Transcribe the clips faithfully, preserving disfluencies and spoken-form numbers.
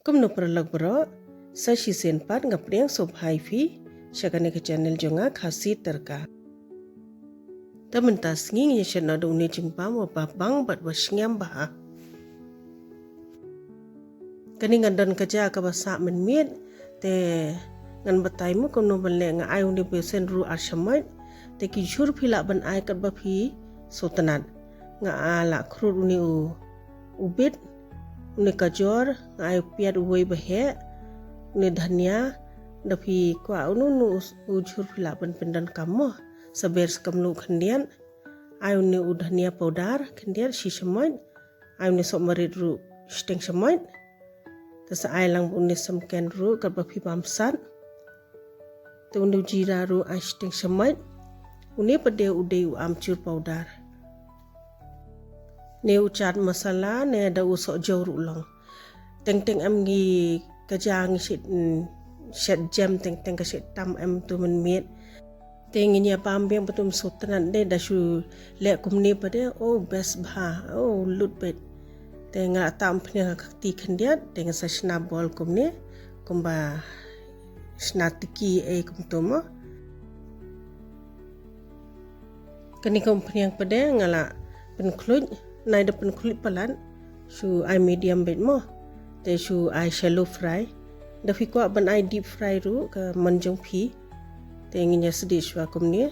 Kumno paralok baroh, sa shisien pat nga pdiang sngewbha ïa phi sha kane ka channel jong nga, Khasi Tadka. Te mynta sngi ngin ïa shet noh da une u jingbam uba bang bad uba sngem bha. Kane nga don ka ja kaba sah mynmiet, te ngan batai mo kumno ban leh. Nga ai une u besan ruh ar shamoit, te ki jhur phi lah ban ai katba phi sngewtynnat. Nga ai la khrut une u, u bit, une u gajor, nga ai u piat uwei ba heh, une u dhania, da phi kwah uno uno u, u jhur phi lah ban pyndonkam mo. Sa ber sa kamlu khyndiat, ai une u dhania powder khyndiat shi shamoit, ai une u sohmarit ruh shiteng shamoit. Te sa ai lang une u samken ruh katba phi bam sat. Te une u jira ruh ai shiteng shamoit. Une pat de u dei u amchur powder. Ne u chaat masala ne da u sohjaw ruh long. Teng teng em ngi ka ja ngi shet, mm, shet jem teng teng ka shet tam em tu mynmiet. Te ngin ïa bam biang ba tum sngewtynnat de, da shu leh kumne pat de, oh best bha, oh lut beit. Te nga tam phniang ha ka kti khyndiat, te nga sa shna bol kumne, kumba shna tiki ei kumto mo. Kane ka umphniang pat de nga la pynkhluit, nai da pynkhluit palat, shu ai medium beit mo. Te shu ai shallow fry. Da phi kwah ban ai deep fry ruh ka mon jong phi. Te ngin ïa sdieh shuwa kumne.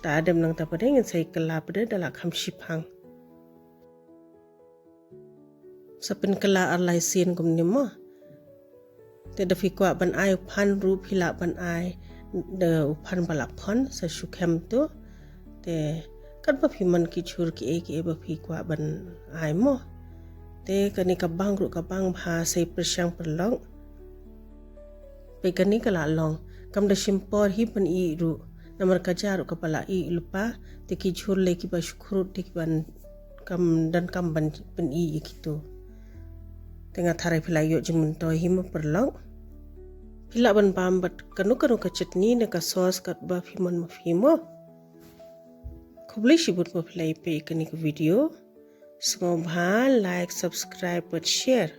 Ta dem nangta pat de ngin sa ïa kylla pat de da la kham shiphang. Sa pynkylla ar lai sien kumne mo. Te da phi kwah ban ai u phan ruh phi lah ban ai da u phan ba la phon sa shu khem tu. Te katba phi mon ki jhur kiei kiei ba phi kwah ban ai mo. Te kane ka bang ruh ka bang bha, sa ïa pyrshang paralok. Peit kane ka la long, kam da shim por hi ban ih ruh. Namar ka ja ruh kaba la ih lypa, te ki jhur lei kiba shu khrut te kiban kam donkam ban pyn-ih ïa kito. Te nga tharai phi la ïoh jingmyntoi hi mo paralok. Phi lah ban bam bad kano kano ka chutney ne ka sauce katba phi mon ma phi mo. Khublei shibun ba phi la ïa peit kane ka video. Sngewbha like, subscribe bad share.